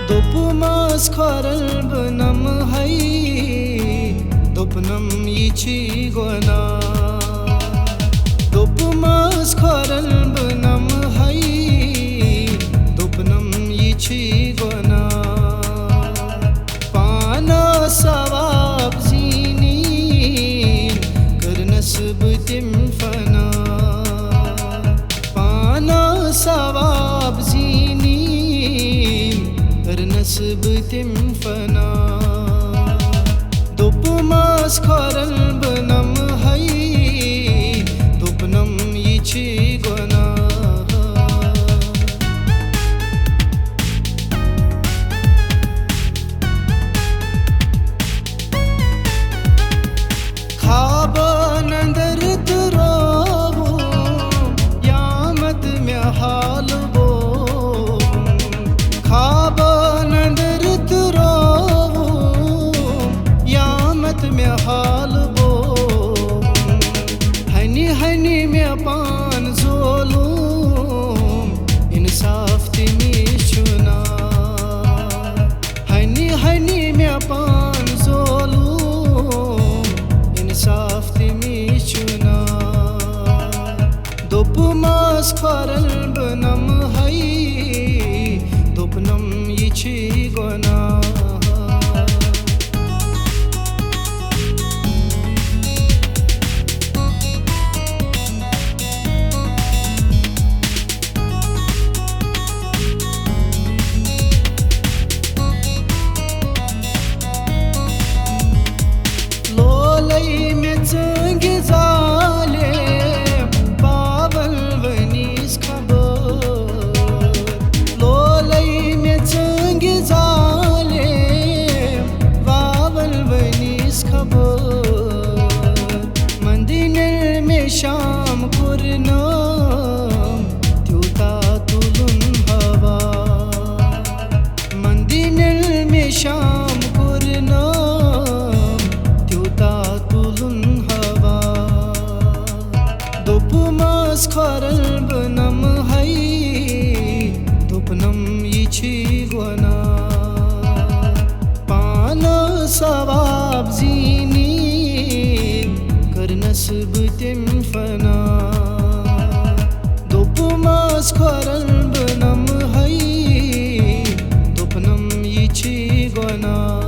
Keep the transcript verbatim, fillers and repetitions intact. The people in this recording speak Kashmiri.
دوٚپمَس کھۄرَن بہٕ نَمہٕ ہَے، دوٚپنَم یہِ چھی گۄناہ۔ دوٚپمَس کھۄرَن بہٕ نَمہٕ ہَے، دوٚپنَم یہِ چھی گۄناہ۔ پانہٕ ثواب زیٖنِن، کٔرنَس بہٕ تِم فنا۔ پانہٕ ثواب زیٖنِن، کٔرنَس بہٕ تِم فنا۔ دوٚپمَس کھۄرَن بہٕ نَمہٕ ہَے، دوٚپنَم یہِ چھی گۄناہ۔ خوابن اندر ترٛووُم، یامت مےٚ حال گوٚو۔ خوابن اندر ترٛووُم، یامت مےٚ حال گوٚو۔ ہنہِ ہنہِ مےٚ پان زولُم، انصاف تہِ مےٚ چھُنہ۔ ہنہِ ہنہِ مےٚ پان زولُم، انصاف تہِ مےٚ چھُنہ۔ دوٚپمَس کھۄرَن بہٕ نَمہٕ ہَے، دوٚپنَم یہِ چھی گۄناہ۔ لولَے مےٚ ژٲنٛگہِ ظالم، باوَل ؤنِس خبر۔ لولَے مےٚ ژٲنٛگہِ ظالم، باوَل ؤنِس خبر۔ مندِ نیٚلہِ مےٚ شام کوٚرنم، تیوٗتاہ تُلُن ہوا۔ مندِ نیٚلہِ مےٚ شام کوٚرنم، تیوٗتاہ تُلُن ہوا۔ دوٚپمَس کھۄرَن بہٕ نَمہٕ ہَے، دوٚپنَم یہِ چھی گۄناہ۔ پانہٕ ثواب زیٖنِن، کٔرنَس بہٕ تِم فنا۔ دوٚپمَس کھۄرَن بہٕ نَمہٕ ہَے، دوٚپنَم یہِ چھی گۄناہ۔